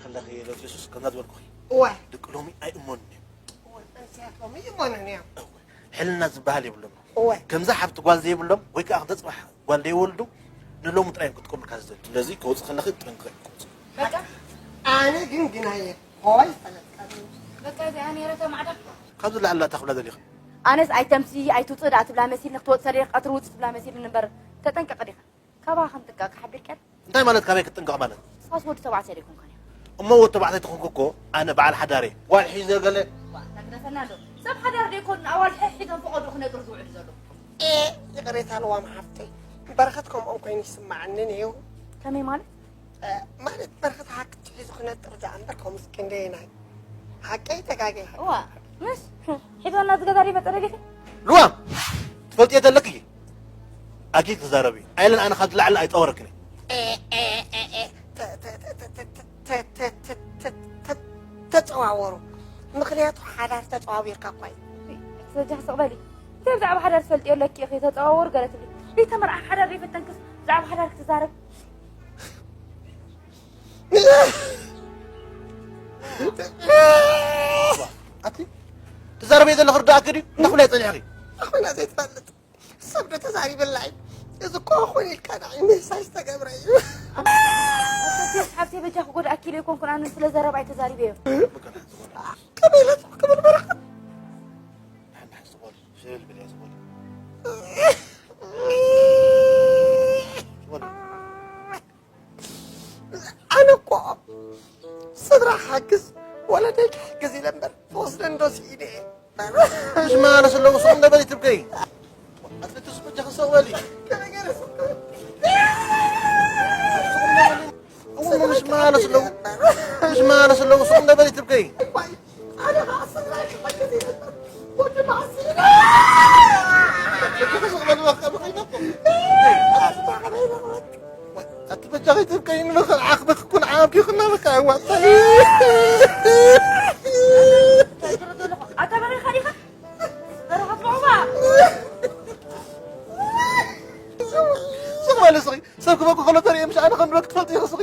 ኣለኺ ሎት የሱስ ከምዛ ዝበልኩኺ እወ ደቂ ሎሚ ኣይእመኑን እዮም። እወ መንስያት ሎሚ ይመኑን እዮም። እወ ሕልና ዝበሃል የብሎም። እወ ከምዛ ሓብቲ ጓል ዘይብሎም ወይ ከዓ ክተ ፅባሕ ጓል ዘይወልዱ ንሎሚ ጥራይ እዮም ክጥቀሙልካ ዝደልዩ። ስለዚ ከውፅእ ከለኺ ጥንቅቕ ክውፅእ። በቃ ኣነ ግን ግናየ ሆይ ፈለጥካ በቃ እዚኣ ነይረ ተማዕዳ። ካብዚ ላዕሊ እታ ክብላ ደሊኺ። ኣነስ ኣይተምሲ ኣይትውፅእ ደኣ ትብላ መሲልኒ ክትወፅእ ሰሪር ቀትሪ ውፅእ ትብላ መሲልኒ እምበር ተጠንቀቂ ዲኻ? ካባኻ ከም ጥንቀቕ ሓቢርካን? እንታይ ማለት ካበይ ክትጥንቀቕ ማለት? ንስኻስ ወዲ ተባዕታይ ዶ ኣይኮንካን ኢኻ? እሞ ወዲ ተባዕታይ ተኾንኩ እኮ ኣነ በዓል ሓዳር እየ። ጓል ሒዘ ገለ ዋእ ተግደፈና ዶ ሰብ ሓዳር ዶ ኣይኮኑን ኣዋልድ ሕሒዞም ፈቐድኡ ክነጥሩ ዝውዕሉ ዘለዉ። ኤ ይቕሬታ ልዋም ሓፍተይ በረኸት ከምኦም ኮይኑ ይስምዓኒ ነይሩ። ከመይ ማለት? ማለት በረኸት ሃክ ትሒዙ ክነጥር ደኣ እምበር ከምኡስ ክንደየናይ ሓቀይ ተጋገየ። እዋ ምስ ሒዝወና ዝገዛ ዶ ይመፀ ደሊኺ? ልዋም ትፈልጥዮ ዘለኪ ኣኪ ትዛረቢ ኣይለን ኣነ ካብ ዝላዕሊ ኣይፀወረክን ተፀዋወሩ ምክንያቱ ሓዳር ተፀዋዊርካ እኳ እዩ። በጃ ስቕ በሊ እንታይ ብዛዕባ ሓዳር ትፈልጥዮ ኣለኪ ኢኺ ተፀዋወሩ ገለ ትብሊ ዘይተመርዓ ሓዳር ዘይፈተንክስ ብዛዕባ ሓዳር ክትዛረብ ኣቲ ትዛረበይ ዘለኺ ርዳእኪ ድዩ? እንታይ ክብላ ይጸኒሕኺ? ኣኾይና ዘይትፈልጥ ሰብ ዶ ተዛሪበላ እዩ? እዚ እኮ ኾን ኢልካ ንዓይ ምህሳይ ዝተገብረ እዩ። ሓብቴ በጃ ክጎድኣኪ ኢለ ኣይኮንኩን ኣነ ስለ ዘረባይ ተዛሪበዮ። ከመይ ኢለ ክብል በረኻ? ኣነ እኮ ስድራ ክሕግዝ ወለደይ ክሕግዝ ኢለ እምበር ክወስደን ዶ ስኢነ እየ። ምሽ ማለት ኣለዉ ሱቕ እንደ በሊ ትብከይ ኣትለቲ ሱቕ እጃ ክሰቕ በሊ እሞ ምሽ ማለት ኣለዉ ምሽ ማለት ኣለዉ ሱቕ እንደ በሊ ትብከይ ኣቲ በጃኺ ትብቀይኒ መኸር ዓኽበክ ኩን ዓብኪ ኩና በቃ ኣዋጣ ኣታ በሪኻ ዲኻ በረኸት ዑባ ስቕ በሊ ስኺ ሰብ ክበኩ ከሎ ተርእየ ምሽ ኣነ ከምድበክ ትፈልጥ ኢኺ ስኺ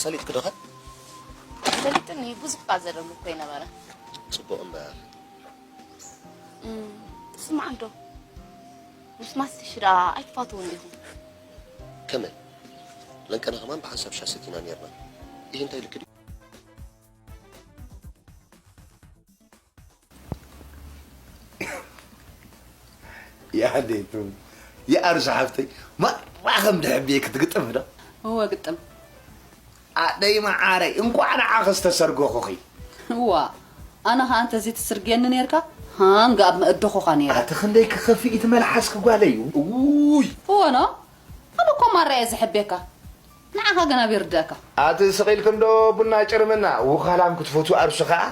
ሰሊጥኪ ዶ ኸ? ሰሊጥኒ ብዙሕ እኳ ዘደንጉ እኮ ይነበረ። ጽቡቕ እምበር። እም፣ ስማዕ እንዶ ምስ ማስትሽ ደኣ ኣይትፋትውን ዲኹም? ከመይ? ለንቀና ከማን ብሓንሳብ ሻሂ ሰቲና ኔርና። ይህ እንታይ ልክ ድዩ? ያዴቱ የኣርሱ ሓፍተይ ማራ ከም ድሕብየ ክትግጥም ዶ እወ ግጥም ኣደይ መዓረይ እንኳዕ ንዓኺ ዝተሰርገኹኺ እዋ ኣነ ኸዓ እንተዘይትስርግየኒ ነርካ ሃንግ ኣብ መእደኹኻ ነይረ ኣቲ ክንደይ ክኸፍእ እቲ መልሓስኪ ጓለይ ውይ እወ ኖ ኣነ እኮ ማራ እየ ዝሕብየካ ንዓኻ ግን ኣበይ ርድኣካ ኣቲ ስቕ ኢልኪ እንዶ ቡና ጭርምና ውኻላም ክትፈትዊ ኣርሱ ኸዓ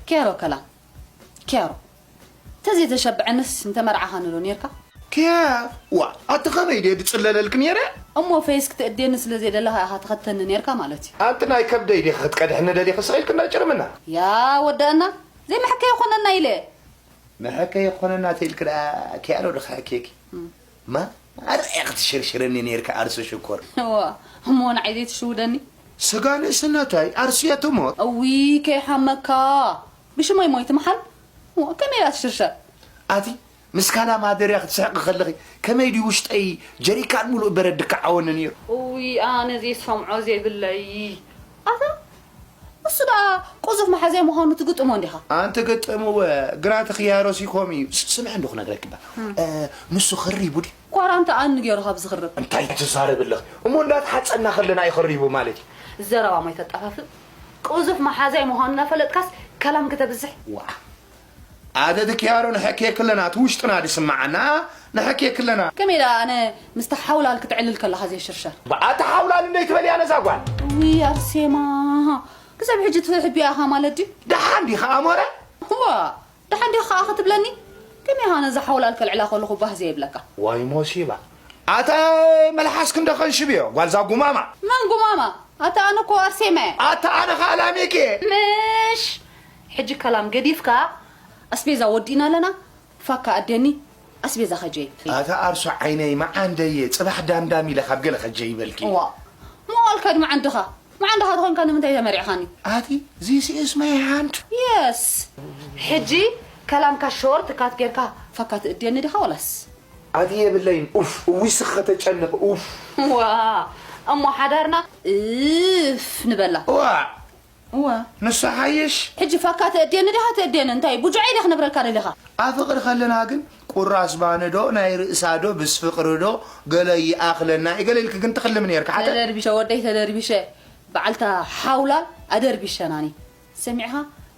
ኬሮ ከላም ኬሮ ተዘይተሸብዐንስ እንተመርዓኻኒ ዶ ኔርካ? ኪያ ዋእ ኣቲ ኸመይ ድየ ድጽለለልኪ ኔረ? እሞ ፈይስ ክትእድየኒ ስለ ዘይደለኻ ኢኻ ትኸተኒ ኔርካ ማለት እዩ። ኣንቲ ናይ ከብደይ ዲኺ ክትቀድሕኒ ደሊኺ ስቕ ኢልኪ እንዳ ጭርምና? ያእ ወደእና ዘይመሕከ ይኾነና ኢለ። መሐከ ይኾነና ተይልኪ ደኣ ኪያ ዶ ድኽሕክየኪ? እማ ኣረ ክትሽርሽረኒ ነርካ ኣርሱ ሽኮር። እዋ እሞ ንዓይ ዘይትሽውደኒ? ስጋ ንእስነተይ ኣርሱ እየ ትሞት። እዊ ከይሓመካ ብሽመይ ሞይቲ መሓል። እዋ ከመይ እያ ትሽርሸር? ኣቲ ምስ ካላ ማደርያ ክትስሕቂ ከለኺ ከመይ ድዩ ውሽጠይ ጀሪካን ሙሉእ በረድ ድከዓወኒ ነይሩ። እዊ ኣነ ዘይሰምዖ ዘይብለይ። ኣታ እሱ ደኣ ቁዙፍ መሓዛይ ምዃኑ ትግጥሞ እንዲኻ። ኣንቲ ግጥምወ ግራ እቲ ክያሮሲ ኮም እዩ። ስ- ስምዒ እንዶ ክነግረኪ ባ እ፣ ንሱ ክሪቡ ድዩ? ኳራንታ ኣኒ ገይሩ ካብ ዝኽርብ። እንታይ ትዛረቢ ኣለኺ? እሞ እንዳተሓፀና ከለና እዩ ክሪቡ ማለት እዩ። ዘረባ ማይ ተጣፋፍእ። ቁዙፍ መሓዛይ ምዃኑ እናፈለጥካስ ከላም ከተብዝሕ። ዋ ኣደ ድክያሮ ንሐኬ ክለና እቲ ውሽጥና ድስማዓና ንሐኬ ክለና። ከመይ ደኣ ኣነ ምስቲ ሓውላል ክትዕልል ከለኻ ዘይሽርሸር። ኣታ ሓውላል እንደይ ትበልያ ነዛ ጓል። ውይ ኣርሴማ ክሳብ ሕጂ ትሕብያ ኢኻ ማለት ድዩ? ደሓን ዲኻ ኣሞረ? እዋ ደሓን ዲኻ ከዓ ክትብለኒ? ከመይ ኢኻ ነዛ ሓውላል ከልዕላ ከለኹ ባህ ዘየብለካ? ዋይ ሞሲባ ኣታ መልሓስኪ እንዶ ከንሽብዮ ጓልዛ ጉማማ። መን ጉማማ? ኣታ ኣነ እኮ ኣርሴማ እየ። ኣታ ኣነ ከዓ ላሜክ እየ። ምሽ ሕጂ ከላም ገዲፍካ ኣስቤዛ ወዲእና ኣለና ፋካ ኣደኒ ኣስቤዛ ከጀይ። ኣታ ኣርሱ ዓይነይ መዓንደየ ፅባሕ ዳምዳም ኢለ ካብ ገለ ከጀይ ይበልኪ። እዋ መዋልካ ድማ ዓንድኻ መዓንድኻ ተኾንካ ንምንታይ ተመሪዕኻኒ? ኣቲ this is my hand። የስ ሕጂ ከላምካ ሾርት ካት ጌርካ ፋካ ትእድየኒ ዲኻ ወላስ? ኣቲ የብለይን ኡፍ እዊስኽ ከተጨንቕ ኡፍ። ዋ እሞ ሓዳርና እፍ ንበላ። ዋ እዋ ንሱ ሓይሽ። ሕጂ ፋካ ተእድየኒ ዲኻ ተእድየኒ እንታይ ቡጁዐይ ዲኻ ክነብረልካ ደሊኻ? ኣብ ፍቕሪ ከለና ግን ቁራስ ባኒ ዶ ናይ ርእሳ ዶ ብስ ፍቕሪ ዶ ገለ ይኣኽለና እዩ ገለ ኢልኪ ግን ትኽልሚ ነይርኪ ሓተ። ተደርቢሸ ወደይ ተደርቢሸ በዓልታ ሓውላል ኣደርቢሸናኒ። ሰሚዕኻ?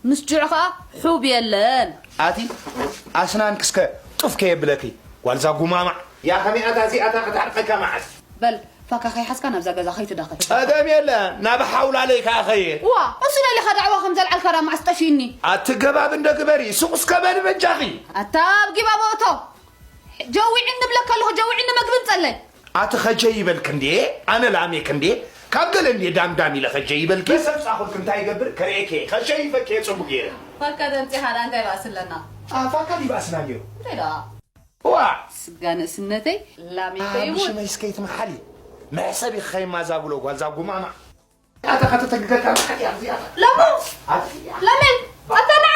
ምስ ጅዑ ኸኣ ሑብ የለን። ኣቲ ኣስናንኪ እስከ ጡፍ ከየብለኪ ጓልዛ ጉማማዕ። ያ ከመይ ኣታ እዚኣታ ከተዕርቀካ መዓስ? በል ፋካ ከይሓዝካ ናብዛ ገዛ ከይትዳኸል። ጸገም የለን ናብ ሓውላለይ ከኣ ኸይድ። ዋ እሱ ደሊኻ ዳዕዋ ከም ዘልዓልካ ዳ መዓስ ጠፊእኒ። ኣቲ ገባብ እንዶ ግበሪ ሱቕ እስከ በሊ በጃኺ። ኣታ ኣብ ጊባቦ እቶ ጀዊዕኒ እብለካ ኣለኹ ጀዊዕኒ መግቢ ምጸለይ። ኣቲ ኸጀይ ይበልክ እንዴ ኣነ ላሜክ እንዴ ካብ ገለ እንዴ ዳምዳም ኢለ ኸጀይ ይበልክ። ሰብ ጻኹልክ እንታይ ይገብር ከርእየክ እየ ኸሸይፈክ እየ ጽቡቅ ገይረ። ፋካ ደምጺኻ ደኣ እንታይ ባእሲ ኣለና። ኣፋካ ድዩ ባእስና ነይሩ። እንታይ ደኣ። ዋእ። ስጋ ንእስነተይ ላሜከ ይሙት። ብሽመይ እስከ ይትምሓሊ። መሕሰቢ ኸይማዛብሎ ጓልዛ ጉማማ። ኣታ ከተተግገካ መዓት እያ እዚኣ። ለሙ ኣትያ። ለሜን ኣታ ንዓ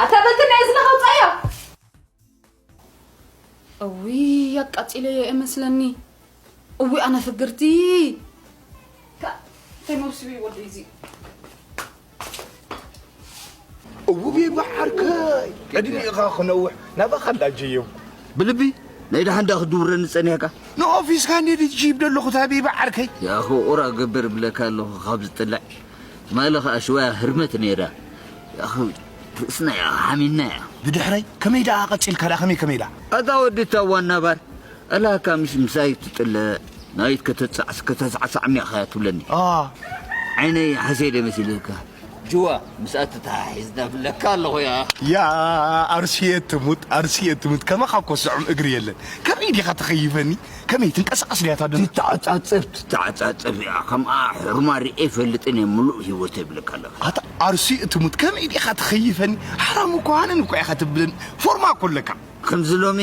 ኣታ በልትና እዝና ከውፃያ። እውይ ኣቃፂለዮ እመስለኒ። እውይ ኣነ ፍግርቲ። ካ እንታይ መውስቢ ወደይ እዚ። እውቤ ብዓርከይ ዕድሜኻ ክነውሕ ናባኻ እንዳጀየው። ብልቢ ናይ ደሓን ደኣ ክድውረኒ ጸኒሕካ። ንኦፊስካ እንዴ ድጅብ ደለኹ ታቤ ብዓርከይ። ያኹ ቁራ ገበር ብለካ ኣለኹ ካብ ዝጥልዕ ትማሊ ኸኣ ሽዋያ ህርመት ነይራ። ያኹ ርእስና እያ ሓሚምና እያ። ብድሕረይ ከመይ ደኣ ቀጺልካ ደኣ ከመይ ከመይ ደኣ። ኣታ ወዲ እታ ዋና ባር ኣላካ ምሽ ምሳይ ትጥለ ናይት ከተጻዕስ ከተሳዕሳዕኒ ኢኻ ትብለኒ። ኣ ዓይነይ ሓሰይ ደ መሲልካ ጅዋ ምስኣ ተተሓሒዝና ብለካ ኣለኹ ያ። ያ ኣርሲየ ትሙት ኣርሲየ ትሙት ከማኻ እኮ ስዑም እግሪ የለን። ከመይ ዲኻ ትኸይፈኒ ከመይ ትንቀሳቐስ ድያ እታ ደም። ትተዓጻጸፍ ትተዓጻጸፍ እያ ከምኣ ሕርማ ርኤ ይፈልጥን እየ ምሉእ ህይወተይ ይብለካ ኣለኹ። ኣታ ኣርሲየ ትሙት ከመይ ዲኻ ትኸይፈኒ ሓራም እኮ ኣነን እኮ ኢኻ ትብለኒ ፎርማ እኮ ኣለካ። ከምዚ ሎሚ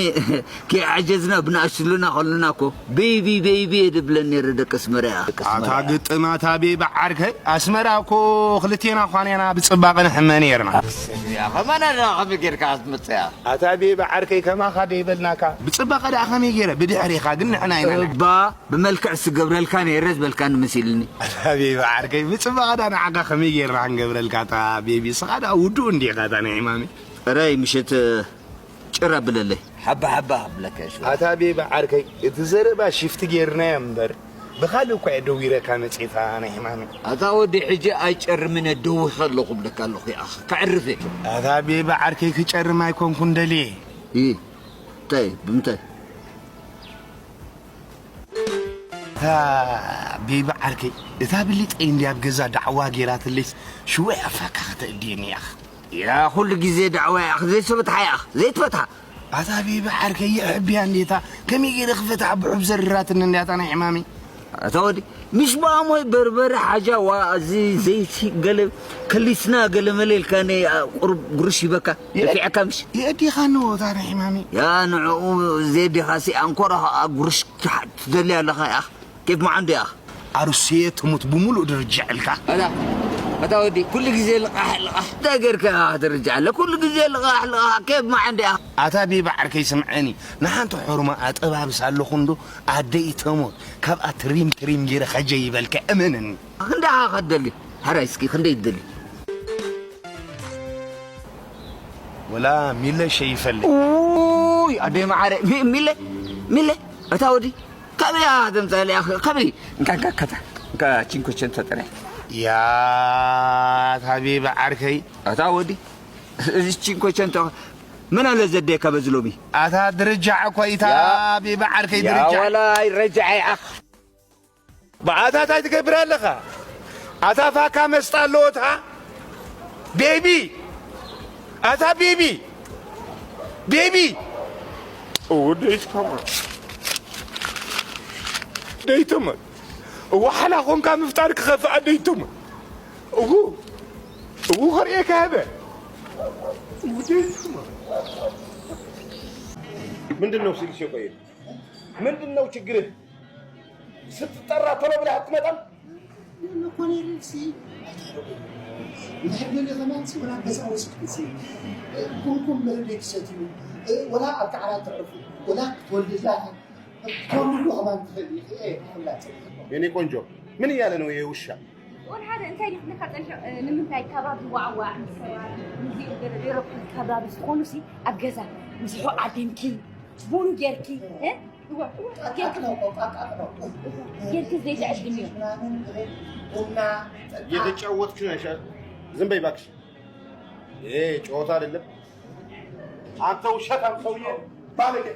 ከይዓጀዝና ብንኣሽቱሉና ከለና እኮ ቤይቢ ቤይቢ እየ ድብለን ነይረ ደቂ ኣስመራ እያ። ኣታ ግጥም ኣታ ቤቢ ዓርከይ ኣስመራ እኮ ክልቴና ኳን ኢና ብጽባቐ ንሕመ ነይርና። ከማና ደኣ ከመይ ጌርካ ክትመጽእ እያ? ኣታ ቤቢ ዓርከይ ከማኻ ደይበልናካ ብጽባቐ ደኣ ከመይ ገይረ ብድሕሪኻ ግን ንሕና ኢና። እባ ብመልክዕ ስገብረልካ ነይረ ዝበልካኒ መሲልኒ። ኣታ ቤቢ ዓርከይ ብጽባቐ ደኣ ንዓኻ ከመይ ጌርና ክንገብረልካ ኣታ ቤቢ እስኻ ደኣ ውዱእ እንዲኻ እታ ናይ ሕማመይ። ጥራይ ምሸት ጭር ኣብለለይ። ሓባ ሓባ ክብለካ እየ ሽወደን። ኣታ ቤቢ ዓርከይ እቲ ዘረባ ሽፍቲ ጌርናዮ እምበር ብኻልእ እኳ እየ ደዊረካ መጺእታ ናይ ሕማመይ። ኣታ ወዲ ሕጂ ኣይጨርምን እየ ደዊኸ ኣለኹ እብለካ ኣለኹ ይኣኽ ከዕርፍ እየ። ኣታ ቤቢ ዓርከይ ክጨርም ኣይኮንኩን ደልየ። ይ እንታይ ብምንታይ? እታ ቤቢ ዓርከይ እታ ብሊጠይ እንድያ ኣብ ገዛ ዳዕዋ ጌራትለይስ ሽወይ ኣፋካ ከተእድየኒ ኢኻ። ያ ኩሉ ግዜ ዳዕዋ ያኣኽ ዘይትፈትሓ ያኣኽ ዘይትፈትሓ። ኣታ ቤቢ ዓርከይ የሕብያ እንዴታ ከመይ ገይረ ክፈትሓ ብሑብ ዘሪራትኒ እንድያ እታ ናይ ሕማመይ። ኣታ ወዲ፣ ምሽ ብኣሞይ በርበረ ሓጃ ዋ፣ እዚ ዘይቲ ገለ ከሊስና ገለ መለ ኢልካ ነ-፣ ቁሩብ ጉርሽ ይበካ። ደፊዐካ ምሽ? የእዲኻ ንዎ ታረ ሕማሚ። ያ ንዕኡ ዘየዲኻሲ ኣንኮራ ኸኣ ጉርሽ ትሓ-፣ ትደሊ ኣለኻ ያኽ። ኬፍ መዓንዱ ያኽ። ኣሩስየ ትሙት ብምሉእ ድርጅዕ ኢልካ። ኣታ፣ ኣታ ወዲ፣ ኩሉ ግዜ ልቓሕ፣ ልቓሕ። እንታይ ጌርካ ኢኻ ትርጅዕ ኣለ? ኩሉ ግዜ ልቓሕ፣ ልቓሕ። ኬፍ መዓንዱ ያኽ። ኣታ ቢባ ዓርከይ ስምዐኒ። ንሓንቲ ሑርማ ኣጠባብስ ኣለኹ እንዶ ኣደይ ተሞት። ካብኣ ትሪም ትሪም ጌረ ኸጀ ይበልከ እመነኒ። ክንደይ ኢኻ ትደሊ? ሕራይ እስኪ ክንደይ ትደሊ? ወላ ሚለ ሸይፈሊ። ኡይ ኣደይ መዓረ ሚ-፣ ሚለ፣ ሚለ፣ እታ ወዲ ካበይ እያ ተምጻእልያ? ካበይ? እንካ፣ እንካ፣ ከታ፣ እንካ ቺንኮቸንቶ ጥራይ። ያ ታቢብ ዓርከይ። ኣታ ወዲ፣ እዚ ቺንኮቸንቶ መን ኣለ ዘደካ በዚ ሎሚ? ኣታ ድርጃዕ እኮ ኢታ ያ፣ ቢባ ዓርከይ ያ ድርጃዕ። ወላ ይረጃዕ ይኣኽ። ብኣታ እንታይ ትገብር ኣለኻ? ኣታ ፋካ መስጣ ኣለዎ እታ ቤቢ። ኣታ ቤቢ። ቤቢ። እዎ ደይትመ። ደይትመ። እዎ ሓላ ኾንካ ምፍጣር ክኸፍእ ደይትመ። እዎ። እዎ ኸርእየካ ህበ። እዎ ደይትመ። ምንድን ነው ሲል ሲቆይ? ምንድን ነው ችግርህ? ስትጠራ ቶሎ ብለህ አትመጣም? ኮኔልሲ። እንድሕር ገለ ከማንሲ ወላ ገዛ ወስድክሲ። ኩምኩም መረደይ ትሰትዩ። ወላ ኣብ ከዓላት ትዕርፉ። ወላ ክትወልድላ ክትወልድሉ ከማን ትኽእል ኢኺ። እየ፣ ይፍላጥ። የኔ ቆንጆ፣ ምን እያለ ነው ይሄ ውሻ? ወላ ሓደ እንታይ ኢሉ ክብለካ ጸኒሑ፣ እ፣ ንምንታይ ከባቢ ዋዕዋዕ፣ ምስ ሰባት፣ ምስዚኦም ገለ ዘይረብሑ ከባቢ ዝኾኑሲ ኣብ ገዛ ምስ ሑኣ ድንኪ፣ ቡን ጌርኪ፣ እ? እወ፣ እወ፣ ጌርኪ፣ ጣጣ ነው፣ ጣጣ ነው። እወ፣ ጌርኪ ዘይትዕድምዮ። ምናምን ቡና ጠጣ። እየተጫወትሽ ነሽ። ዝም በይ እባክሽ። ይሄ ጨዋታ አይደለም። አንተ ውሸታም ሰውዬ፣ ባለጌ።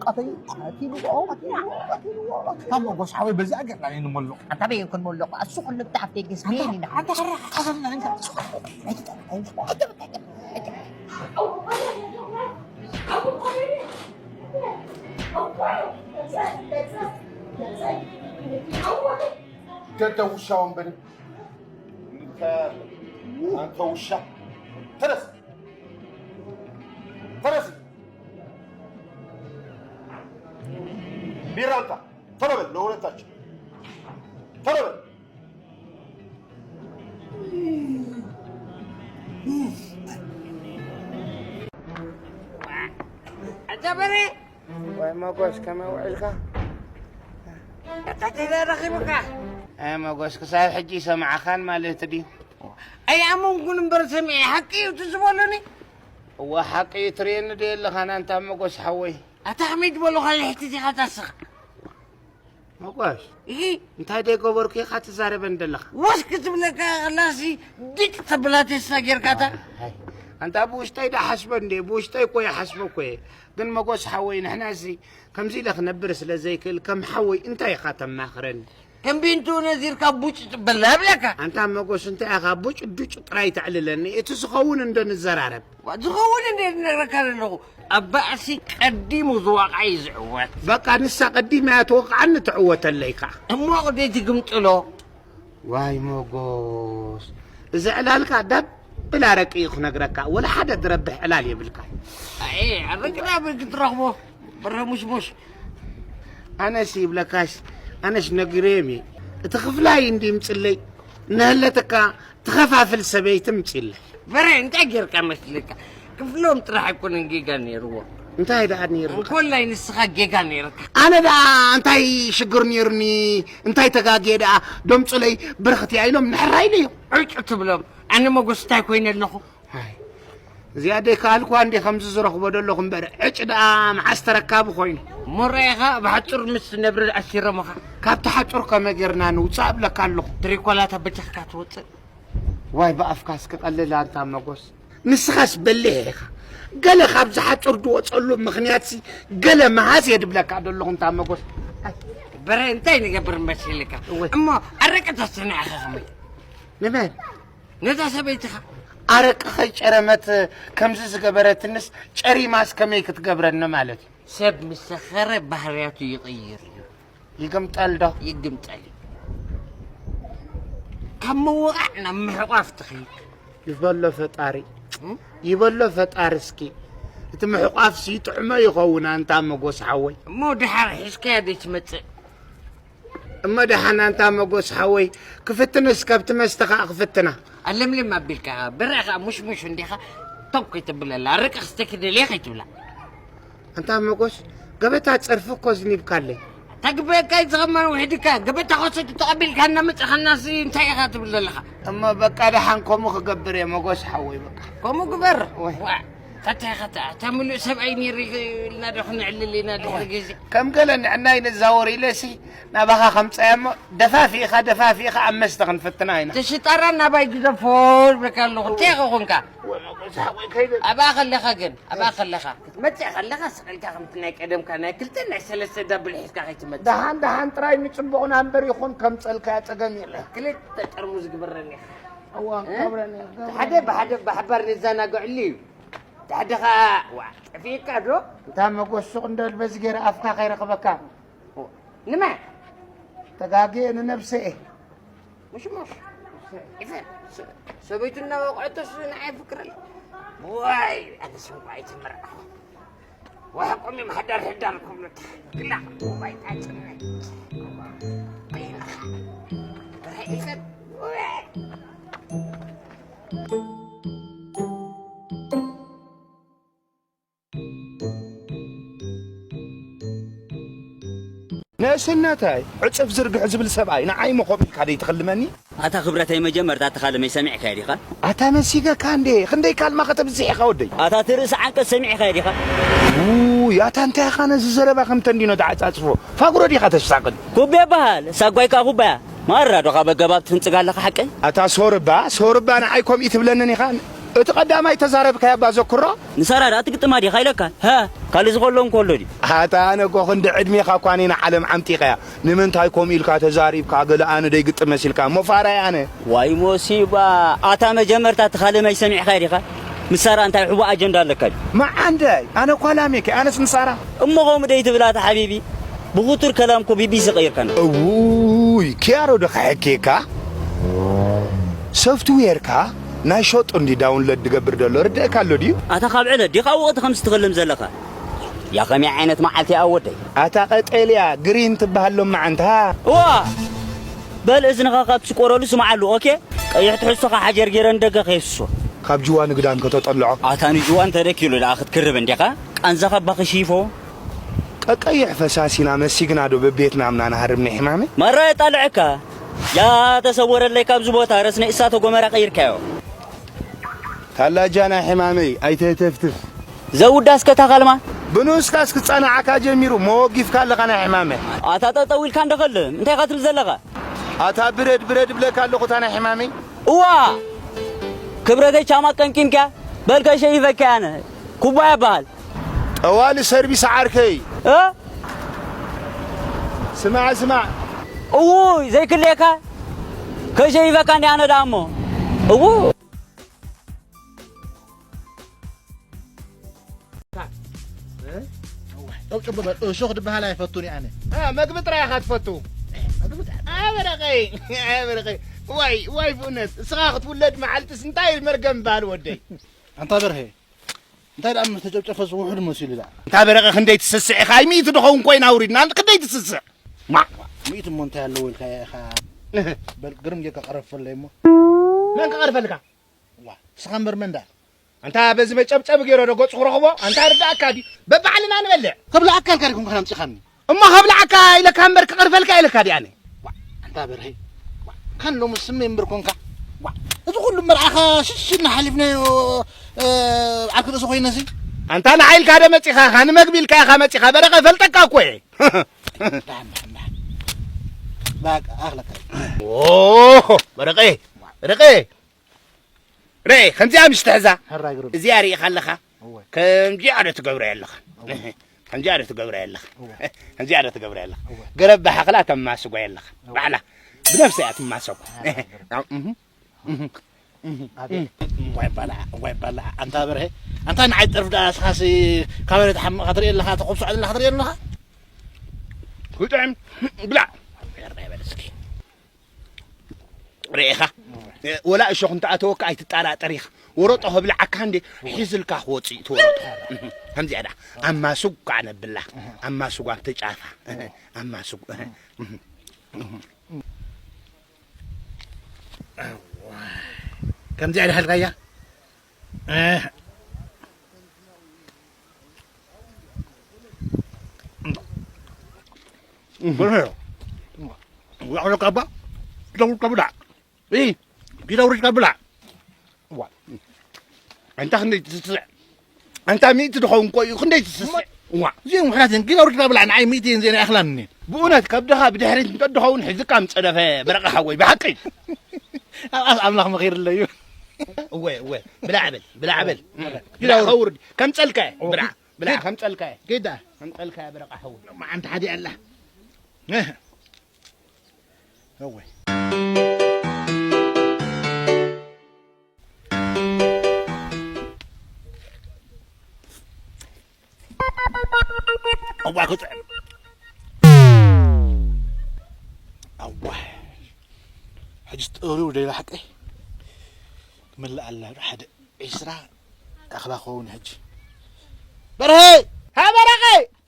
ቀተይ ቀቲልዎ፣ ቀቲልዎ፣ ቀቲልዎ። ካብ መጎስ ሓወይ በዚኣ ጌርና እዩ ንመልቕ። ኣንታ በየን ክንመልቕ? እሱ ክንብታዕ ኣብ ደገስ በየን ኢና? ኣንታ ሕራቕ ቀበልና እንካ። ደደ ውሻ ወንበዴ። አንተ ውሻ፣ ተነስ፣ ተነስ። ቢራ አምጣ፣ ቶሎ በል፣ ለሁለታችን ቶሎ በል። ኣታ በሬ! ወይ መጎስ፣ ከመይ ውዒልካ? ቀቲለ ረኺቡካ። ኣይ መጎስ፣ ክሳብ ሕጂ ይሰምዓኻን ማለት ድዩ? ኣይኣመንኩን እምበር ሰሚዐ። ሓቂ እዩ እቲ ዝበሉኒ? እወ፣ ሓቂ እዩ። ትርእየኒ ዶ የለኻን ኣንታ መጎስ ሓወይ? ኣታ ከመይ ዝበሉኻ ልሕቲ ዲኻ ታስኻ? መጓሽ፣ እሂ። እንታይ ደይገበርኩ ኢኻ ትዛረበን ዘለኻ? ወስ ክትብለካ ከላሲ ዲቅ ተብላ ቴስታ ጌርካታ። ኣይ፣ ኣንታ ብውሽጠይ ደሓስበ እንዴ፣ ብውሽጠይ እኮ ይሓስበ እኮ እየ። ግን መጎስ ሓወይ፣ ንሕናሲ ከምዚ ኢለ ክነብር ስለ ዘይክእል፣ ከም ሓወይ እንታይ ኢኻ ተማኽረኒ? ከም ቢንቱ ነዚርካ ቡጭ ትበላ እብለካ። ኣንታ መጎስ፣ እንታይ ኢኻ ቡጭ ዱጭ ጥራይ ተዕልለኒ? እቲ ዝኸውን እንዶ ንዘራረብ። ዋ፣ ዝኸውን እንደ ዝነግረካ ዘለኹ፣ ኣብ ባእሲ ቀዲሙ ዝዋቕዐ እዩ ዝዕወት። በቃ ንሳ ቀዲማ እያ ትወቕዓኒ፣ ትዕወተለይ ከኣ። እሞ ቅደይ ትግምጥሎ። ዋይ መጎስ፣ እዚ ዕላልካ ዳብል ኣረቂ እዩ ክነግረካ፣ ወላ ሓደ ዝረብሕ ዕላል የብልካ። ኣይ፣ ኣረቂ ናበይ ክትረኽቦ? በረሙሽሙሽ። ኣነስ ይብለካስ፣ ኣነስ ነግሬም እየ። እቲ ክፍላይ እንዲ ምጽለይ፣ ነህለትካ ትኸፋፍል ሰበይቲ ምጽለይ። በረ፣ እንታይ ጌርካ መስልካ? ክፍሎም ጥራሕ ኣይኮነን ጌጋ ነይርዎ። እንታይ ደኣ ነይሩ? እንኮላይ ንስኻ ጌጋ ነይርካ። ኣነ ደኣ እንታይ ሽግር ነይሩኒ? እንታይ ተጋግየ ደኣ? ዶምጹለይ ብርኽቲ ኢሎም ንሕራይ ኢለዮም። ዕጭ ትብሎም። ኣነ መጎስ እንታይ ኮይነ ኣለኹ? ኣይ፣ እዚኣ ደይከኣልኩዋ እንዴ ከምዚ ዝረኽቦ ዘለኹ እምበር፣ ዕጭ ደኣ መዓስ ተረካቢ ኮይኑ። እሞ ርኣኻ ብሓጹር ምስ ነብሪ ኣሲሮምኻ። ካብቲ ሓጹር ከመይ ጌርና ንውጻእ እብለካ ኣለኹ። ትሪኮላ ተበጃኽካ ትወጽእ። ዋይ ብኣፍካ እስኪ ቀልል ኣንታ መጎስ። ንስኻስ በሊሕ ኢኻ። ገለ ካብዚ ሓጹር ዝወጸሉ ምኽንያትሲ ገለ መሃዝ እየ ድብለካ ዘለኹ እንታ መጎስ። ኣይ። በረ እንታይ ንገብር መሲልካ? እወ። እሞ ኣረቂ ተስተንዕኻ ከመይ? ንመን? ነዛ ሰበይትኻ። ኣረቂ ከይጨረመት ከምዚ ዝገበረትንስ ጨሪማስ ከመይ ክትገብረኒ ማለት እዩ? ሰብ ምስ ሰኸረ ባህርያቱ ይቕይር እዩ። ይግምጠል ዶ? ይግምጠል እዩ። ካብ ምውቓዕ ናብ ምሕቋፍ ትኸይድ። ይበሎ ፈጣሪ፣ እም? ይበሎ ፈጣሪ። እስኪ እቲ ምሕቋፍሲ ይጥዕሞ ይኸውን ኣንታ መጎስ ሓወይ። እሞ ድሓር ሒዝካያ ዶ ትመጽእ? እሞ ደሓን ኣንታ መጎስ ሓወይ፣ ክፍትንስ ከብቲ መስተ ከኣ ክፍትና። ኣለምልም ኣቢልካ በርዕ ከኣ ሙሽሙሽ እንዲኻ ቶክ ከይተብለላ፣ ኣረቂ ክስተ ክደልየ ከይትብላ። ኣንታ መጎስ፣ ገበታ ጸርፊ እኮ ዝኒብካለይ። ተግበካ ይዝኸማን ውሕድካ፣ ገበታ ኮሰቱ ተቐቢልካ እናመጻኻናሲ እንታይ ኢኻ ትብል ዘለኻ? እሞ በቃ ደሓን ከምኡ ክገብር እየ መጎስ ሓወይ፣ በቃ። ከምኡ ግበር። ወይ። ዋ፣ ታታይ ኸታ፣ እታ ምሉእ ሰብኣይ ነይሩ ኢልና ዶ ክነዕልል ኢና ድሕሪ ግዜ? ከም ገለ ንዕናይ ንዛወር ኢለሲ ናባኻ ከምጻያ እሞ ደፋፊእኻ፣ ደፋፊእኻ ኣብ መስተ ክንፍትና ኢና። ተሽጣራ ናባይ ግደፎ ዝብለካ ኣለኹ። እንታይ ኸኾንካ? ወይ መጎስ ሓወይ ከይደ- ኣብኣ ከለኻ ግን፣ ኣብኣ ከለኻ። ክትመጽእ ከለኻ ስቕ ኢልካ ከምቲ ናይ ቀደምካ ናይ ክልተ ናይ ሰለስተ ዳብል ሒዝካ ከይትመጽእ። ደሓን ደሓን ጥራይ ንጽቡቕና እምበር ይኹን ከምጸልካያ ጸገም የለን። ክልተ ጠርሙዝ ግበረኒ ኢኻ። እዋ፣ እ? ገብረኒ፣ ገብረኒ። ሓደ ብሓደ ብሓባር ንዘናግዐሉ እዩ። ታሕዲ ኸዓ፣ ዋ፣ ጠፊእካ ዶ? እንታ መጎስ ሱቕ እንዶ በዚ ገይረ ኣፍካ ከይረኽበካ። ንመን? ተጋግየ ንነብሰ እየ። ምሽ ምሽ። ኢፈን፣ ሰ-፣ ሰበይቱ እናወቕዐቶስ ንዓይ ፍቅረለይ። ዋይ፣ ኣነስ እንኳ ኣይትምርዓኹ። ወሓቆም እዮም ሓዳር ሕዳር ክብሉታ። ግላ፣ ዋይ፣ ጣጭነ። ኢፈን፣ ዋይ። ንእስነተይ ዕጽፍ ዝርግሕ ዝብል ሰብኣይ ንዓይ እሞ ከምኡ ኢልካ ደይትኽልመኒ? ኣታ ክብረተይ መጀመርታ ተኻለመይ ሰሚዕካዮ ዲኻ? ኣታ ነሲገካ እንዴ፣ ክንደይ ካልማ ከተብዝሕ ኢኻ ወደይ? ኣታ እቲ ርእሲ ዓንቀጽ ሰሚዕካዮ ዲኻ? ውይ፣ ኣታ እንታይ ኢኻ ነዚ ዘረባ ከም ተንዲኖ ተዓጻጽፎ? ፋጉሮ ዲኻ ተሳቕል? ኩቤ ይበሃል፣ ሳጓይ ከኣ ኩባያ። ማራ ዶ ካብ ኣገባብ ትፍንጽግ ኣለኻ ሓቀይ? ኣታ ሶርባ፣ ሶርባ ንዓይ ከምኡ ትብለንን ኢኻ? እቲ ቀዳማይ ተዛረብካያ እባ ዘክሮ? ንሳራ ደኣ ትግጥማ ዲኻ ኢለካ? ሃ፣ ካልእ ዝኸሎ እንከሎ ድዩ? ኣታ ኣነ እኮ ክንዲ ዕድሜኻ እኳ እኔ ንዓለም ዓምጢቐያ። ንምንታይ ከምኡ ኢልካ ተዛሪብካ? ገለ ኣነ ደይግጥም መሲልካ እሞ ፋራይ ኣነ። ዋይ ሞሲባ፣ ኣታ መጀመርታ ትኻለመይ ሰሚዕካ ዲኻ? ምስ ሳራ እንታይ ሕቡእ ኣጀንዳ ኣለካ ድዩ? መዓንደይ፣ ኣነ እኳ ላሜከ፣ ኣነስ ንሳራ። እሞ ከምኡ ደይ ትብል ኣታ ሓቢቢ? ብኹቱር ከላም እኮ ቢቢሲ ቀይርካና። እውይ፣ ኪያሮ ዶ ከሐኬካ? ሶፍትዌርካ ናይ ሸጡ እንዲ ዳውንሎድ ድገብር ደሎ ርድእካ ኣሎ ድዩ? ኣታ ካብ ዕለት ዲኻ ወቕቲ ከምዚ ትኽልም ዘለኻ? ያ ከመይ ዓይነት መዓልቲ እያ ወደይ? ኣታ ቀጠልያ ግሪን ትበሃል ሎማዓንቲ፣ ሃ? እዋ! በል እዝንኻ ካብ ትስቆረሉ ስምዓሉ፣ ኦኬ? ቀይሕ ትሕዝቶኻ ሓጀር ገይረ ንደገ ከየፍስሶ። ካብ ጅዋ ንግዳም ከተጠልዖ። ኣታ ንጅዋ እንተደኪሉ ደኣ ክትክርብ እንዲኻ? ቃንዛኻ ባኽሺፎ። ቀቀይሕ ፈሳሲና መሲግና ዶ በቤትና ምና ንሃርም ናይ ሕማመይ? ማራ የጣልዐካ። ያ ተሰወረለይ ካብዚ ቦታ ረስነ እሳተ ጎመራ ቀይርካዮ። ታላጃ ናይ ሕማመይ ኣይተህተፍትፍ። ዘውዳስ ከታ ካልማ? ብንኡስካስ ክጸናዓካ ጀሚሩ መወጊፍካ ኣለኻ ናይ ሕማመ። ኣታ ጠጠው ኢልካ እንደኸልም እንታይ ኢኻ ትብል ዘለኻ? ኣታ ብረድ ብረድ እብለካ ኣለኹ እታ ናይ ሕማመይ። እዋ! ክብረተይ ቻማ ቀንቂንካ በል ከይሸይፈካ ኣነ። ኩባያ በሃል። ጠዋሊ ሰርቪስ ዓርከይ። እ? ስማዕ ስማዕ። እውይ ዘይክልየካ ከይሸይፈካ እንዲ ኣነ ደኣ እሞ። እው። ጨብጨብ በል። እሾኽ ዝበሃል ኣይፈቱን እየ ኣነ። እ፣ መግቢ ጥራይ ኢኻ ትፈቱ። መግቢ ጥራይ። ኣበረቐይ፣ ኣበረቐይ። ዋይ፣ ዋይ ብእውነት እስኻ ክትውለድ መዓልትስ እንታይ መርገም በሃል ወደይ። ኣንታ በርሄ፣ እንታይ ደኣ ምስ ተጨብጨፈስ ውሑድ መሲሉ ደኣ። ኣንታ በረቐ ክንደይ ትስስዕ ኢኻ? ኣይ ሚእቲ ዶ ኸውን ኮይና ኣውሪድና፣ ክንደይ ትስስዕ? ማ። ሚእቲ እሞ እንታይ ኣለዎ ኢልካ ኢኻ? እህ። በል ግርም ጌርካ ቀረፈለይ እሞ። መን ክቐርፈልካ? ዋ፣ ንስኻ እምበር መን ደኣ? ኣንታ በዚ መጨብጨቢ ገይረ ዶ ገጹ ክረኽቦ? ኣንታ ርዳእካ ድዩ? በባዕልና ንበልዕ። ከብልዓካ ኢልካ ዲኹም ከነምጺኻኒ? እሞ ከብልዓካ ኢለካ እምበር ክቐርፈልካ ኢለካ ድየ ኣነ? ዋ፣ ኣንታ በርሀይ። ዋ፣ ካን ሎሚ ስመይ እምበር ኮንካ። ዋ፣ እዚ ኩሉ መርዓኻ ሽሽ ኢልና ሓሊፍናዮ፣ እ፣ ዓርኪ ርእሲ ኮይነሲ። ኣንታ ንዓይ ኢልካ ዶ መጺኻ? ካን መግቢ ኢልካ ኢኻ መጺኻ። በረቐ ፈልጠካ እኮ እየ። ዳን፣ ዳን፣ ዳን። በቃ፣ ኣኽለካ። ኦ፣ በረቐ፣ በረቐ። ርኤ፣ ከምዚኣ ምሽ ትሕዛ። ሕራይ ግርም። እዚኣ ርኢኻ ኣለኻ? እወ። ከምዚኣ ዶ ትገብረያ ኣለኻ? እወ። ከምዚኣ ዶ ትገብረያ ኣለኻ? እወ። ከምዚኣ ዶ ትገብረያ ኣለኻ? እወ። ገረብ ብሓኽላ ተማስጓ ኣለኻ። እወ። ባዕላ ብነብሳ እያ ትማሰጓ። ሕራይ ግርም። እህ፣ እህ። እም፣ እም። ዋይ በላ፣ ዋይ በላ። ኣንታ በርሀ፣ ኣንታ ንዓይ ጠርፍ ደኣ እስኻሲ ካበረ ትሓምቕ ትርኢ ኣለኻ፣ ተኹብሶ ኣለኻ ትርኢ ኣለኻ። ክጥዕም ብላዕ። ርዳይ በል እስኪ። ርኢኻ? ወላ እሾኽ እንተኣተወካ ኣይትጠራጠር ኢኻ። ወረጦ ከብልዓካ እንዴ ሒዝልካ ክወፅእ እዩ እቲ ወረጦ። ከምዚኣ ዳ ኣማሱግ ከዓ ነብላ። ኣማሱግ ኣብቲ ጫፋ። ኣማሱግ። ከምዚኣ ዳሃልካያ? በርሀ። ዋዕሮ ካባ፣ ኪሎ ውርጭ ብላዕ። እ፣ ኪሎ ውርጭ ብላዕ። ዋ። ኣንታ ክንደይ ትስስዕ? ኣንታ ሚእቲ ድኸውን እኮ እዩ፣ ክንደይ ትስስዕ? ዋ። እዚኦም ውሕዳት እየን፣ ኪሎ ውርጭ ብላዕ፣ ንዓይ ሚእቲ እየን፣ እዚአን ኣይኣኽላን እየን። ብእውነት ከብድኻ ብድሕሪት እንተድኸውን ሕዝካ ምጸደፈ በረቓ ሓወይ፣ ብሓቂ። ኣብ፣ ኣብ ኣምላኽ መኺርለዩ። እወ፣ እወ፣ ብላዕ በል፣ ብላዕ በል። ብላዕ ከውርድ፣ ከም ጸልካ እየ፣ ብላዕ፣ ብላዕ ከም ጸልካ እየ። ጌዳ። ከም ጸልካ እየ በረቓ ሓወይ። መዓንቲ ሓዲ ኣላ። እወ። እዋ ክጥዕም። እዋ። ሕጂ ጥሪው ደይላ ሓቀይ ክመልእ ኣላ ዶ ሓደ ዒስራ እኽላ ክኸውን ሕጂ። በርሀ! ሃ በረቐ!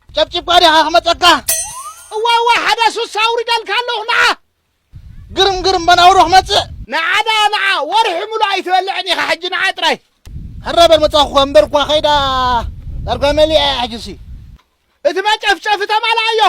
ጨብጭብካ ዲኻ ክመጸካ? እዋ፣ እዋ፣ ሓደ ሱሳ ኣውሪደልካ ኣለኹ፣ ንዓ! ግርም፣ ግርም፣ በናውሮ ክመጽእ? ንዓ ደኣ፣ ንዓ፣ ወርሒ ሙሉእ ኣይትበልዕን ኢኻ፣ ሕጂ ንዓ ጥራይ። ሕረ በል መጻኹ፣ እምበር እኳ ኸይዳ ዳርጋ መሊኣ እያ ሕጂሲ። እቲ መጨፍጨፊ ተማልኣዮ።